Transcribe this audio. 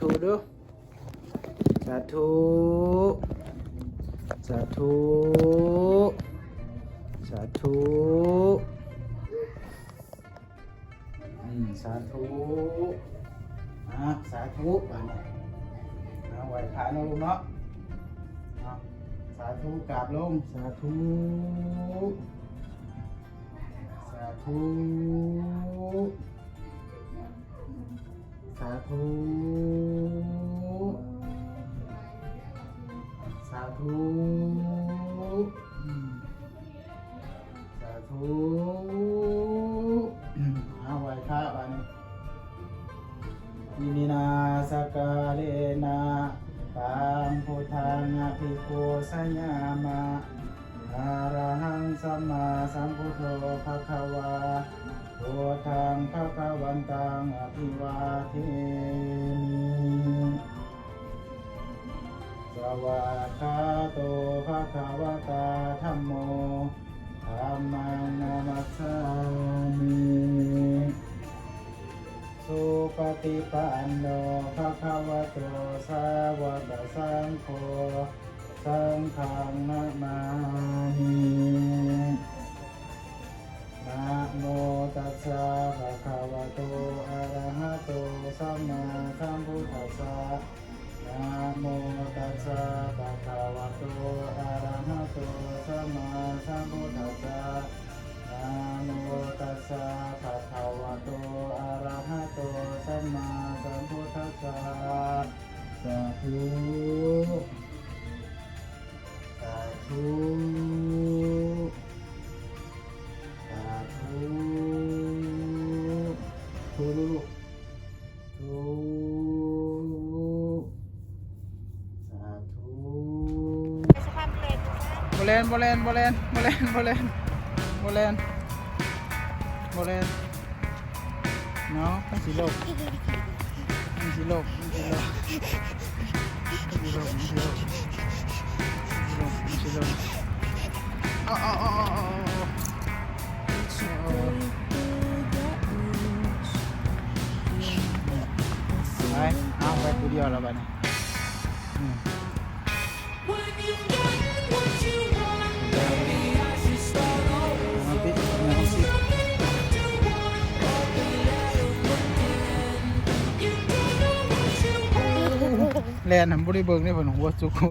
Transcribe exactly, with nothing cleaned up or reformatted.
ดู สาธุ สาธุ สาธุ อืม สาธุ อ่ะ สาธุ บาดนี้ เอา ไหว้พระเนาะลูกเนาะ เอา สาธุ กราบลง สาธุ สาธุ สาธุ สาธุ อืม สาธุ อืม เอา ไหว้พระ บาดนี้ Iminā sakkārena taṃ buddhaṃ abhipūjayāma. Arahaṃ sammāsambuddho bhagavā, buddhaṃ bhagavantaṃ abhivādemi. Svākkhāto bhagavatā dhammo, dhammaṃ namassāmi. Supaṭipanno bhagavato sāvakasaṅgho, saṅghaṃ namāmi. Namo tassa bhagavato arahato sammāsambuddhassa. Namo tassa bhagavato arahato sammāsambuddhassa. Namo tassa bhagavato arahato sammāsambuddhassa. Sādhu. Sādhu. Sādhu. สาธุ สาธุ บ่แล่น บ่แล่น บ่แล่น บ่แล่น บ่แล่น บ่แล่น บ่แล่น เนาะ มันสิลบ มันสิลบ มันสิลบ มันสิลบ มันสิลบ มันสิลบ มันสิลบ เอา เอา เอา เอา เอา เอา เอา ไป เอา ไปผู้เดียวแล้วบัดนี้ อืม เอาติ เอาติ แล่นหั่นบ่ได้เบิ่งเด้ เพิ่นหัวจุก